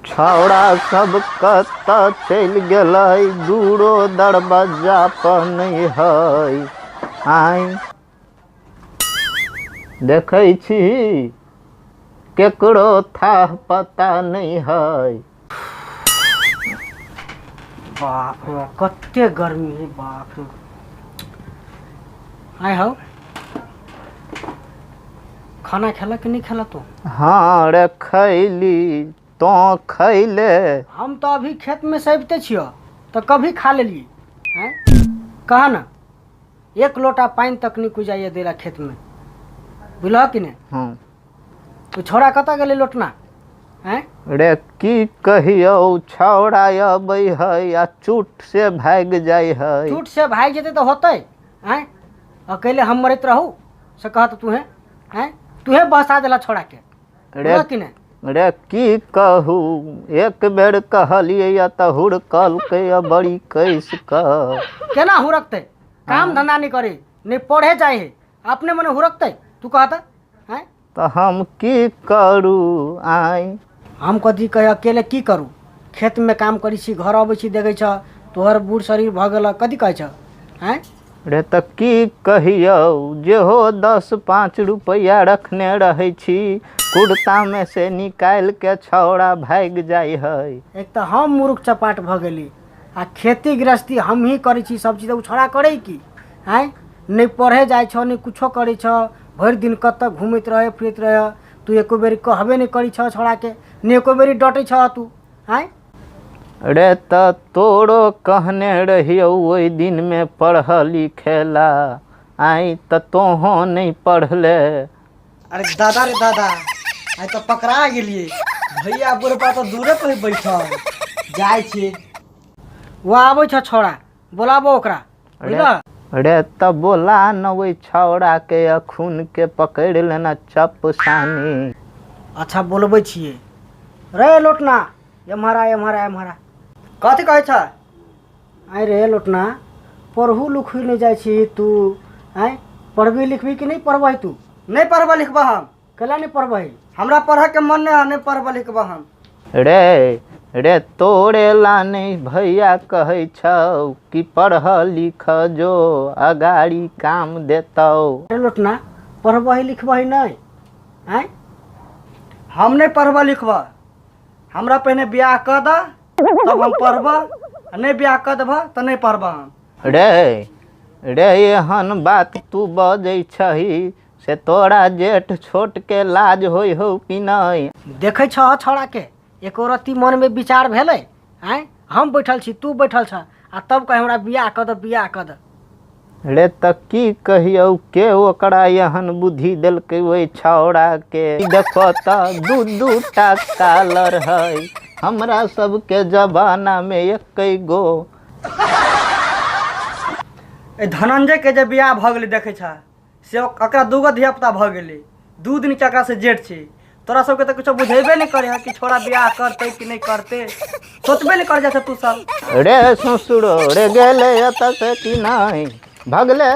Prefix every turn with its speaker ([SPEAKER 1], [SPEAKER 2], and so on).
[SPEAKER 1] छौड़ा सब कतऽ चलि गेलै दूरो दरबज्जा पर नहि है आइ देखै छी केकरो थाह पता नहि है।
[SPEAKER 2] बाप रे बाप, कते गर्मी है बाप रे। आय हौ, खाना खेलक कि नहि खेलक तू?
[SPEAKER 1] हाँ रे खैली, तो खैले?
[SPEAKER 2] हम तो अभी खेत में से अबिते छियो तो कभी खा लेलिए हैं। कहा ना, एक लोटा पानि तक नहीं कुजाइए देला खेत में, बुझलह कि नहीं?
[SPEAKER 1] हाँ।
[SPEAKER 2] तो छोड़ा कतऽ गेलै लोटना हैं?
[SPEAKER 1] रे की कहियौ, छौड़ा अबै है आ चूट से भागि जाइ है।
[SPEAKER 2] चूट से भागि जेतै तऽ होतै आँय? अकेले हम मरैत रहू से कहत तुहे आँय? तुहे बहसा देला छोड़ा के।
[SPEAKER 1] रे
[SPEAKER 2] बुझलह कि नहि?
[SPEAKER 1] रे की कहू, एक बेर कहलियै या तऽ हुड़कलकै या बड़ी कैस कऽ।
[SPEAKER 2] केना हुड़कतै? काम धंधा नहि करे, नहि पढ़े जाइ है, अपने मने हुड़कतै। तू कहत आँय?
[SPEAKER 1] तऽ हम की करू आँय?
[SPEAKER 2] हम कथी कहे, अकेले की करू? खेतमे काम करै छी, घर अबै छी, देखै छ तोहर बूढ़ शरीर भऽ गेल, कथी कहै छ आँय?
[SPEAKER 1] रे तऽ की कहियौ, जेहो 10-5 रुपैआ रखने रहै छी कुर्तामे से निकालि के छौड़ा भागि जाइ है।
[SPEAKER 2] एक तऽ हम मूर्ख चपाट भऽ गेली आ खेती गृहस्थी हमही करै छी सब चीज, ओ छोड़ा करै की आँय? नहि पढ़े जाइ छौ, नहि कुछो करै छौ, भरि दिन कतऽ घुमैत रहै फिरैत रहै। तू एको बेरी कहबे नहि करै छह छोड़ाके, नहि एको बेरी डटै छह तू आँय?
[SPEAKER 1] रे तऽ तोरो कहने रहियौ ओहि दिनमे पढ़ लिखेला आइ, तऽ तोहो नहि पढ़ले।
[SPEAKER 3] अरे दादा रे दादा, आइ तऽ पकड़ा गेलियै। भैया बुढ़बा तऽ दूरे पर बैठल जाइ छियै।
[SPEAKER 2] ओ आबै छ छोड़ा, बोलाबो ओकरा, बुझलह?
[SPEAKER 1] रे तऽ बोला न ओहि छौड़ाके, अखुन के पकड़ि लेना चप सानी।
[SPEAKER 2] अच्छा, बोलबै छियै। रे लोटना, एम्हर आ, एम्हर आ, एम्हर आ।
[SPEAKER 3] कथी कहै छ?
[SPEAKER 2] आँय रे लोटना, पढ़ू लिखू नहि जाइ छी तू आँय? पढ़बी लिखबी कि नहि पढ़बही तू?
[SPEAKER 3] नहि पढ़बऽ लिखबऽ हम।
[SPEAKER 2] कैला नहि पढ़बही?
[SPEAKER 3] हमरा पढ़ऽके मन नहि है, नहि पढ़बऽ लिखबऽ हम।
[SPEAKER 1] रे रे तोरे ला नहि भैया कहै छौ कि पढ़ लिख जो, अगाड़ी काम देतौ।
[SPEAKER 2] रे लोटना, पढ़बही लिखबही नहि आँय?
[SPEAKER 3] हम नहि पढ़बऽ लिखबऽ, हमरा पहिने बियाह कऽ दऽ तब हम पढ़बऽ, आ नहि बियाह कऽ देबऽ तऽ नहि पढ़बऽ हम।
[SPEAKER 1] रे रे एहन बात तू बजै छही से तोरा जेठ छोट के लाज होइ हौ कि नहि?
[SPEAKER 2] देखै छह छौड़ाके, एको रत्ती मनमे विचार भेलै आँय? हम बैठल छी, तू बैठल छह आ तब कहे हमरा बियाह कऽ दऽ, बियाह कऽ दऽ।
[SPEAKER 1] रे तऽ की कहियौ, के ओकरा एहन बुद्धि देलकै ओहि छौड़ाके? देखो तऽ दू दू टा कालर है, हमरा सबके जमानामे एकै गो।
[SPEAKER 3] ए धनंजयके जे बियाह भऽ गेलै देखै छह, से ओकरा दूगो धियापुता भऽ गेलै, 2 दिन के एकरा से जेठ छै। तोरा सबके तऽ कुछो बुझेबे नहि करे है कि छोड़ा बियाह करतै कि नहि करतै, सोचबे नहि कर जाइ छ तू सब।
[SPEAKER 1] रे ससुरो रे, गेलै एतऽ से कि नहि भगले?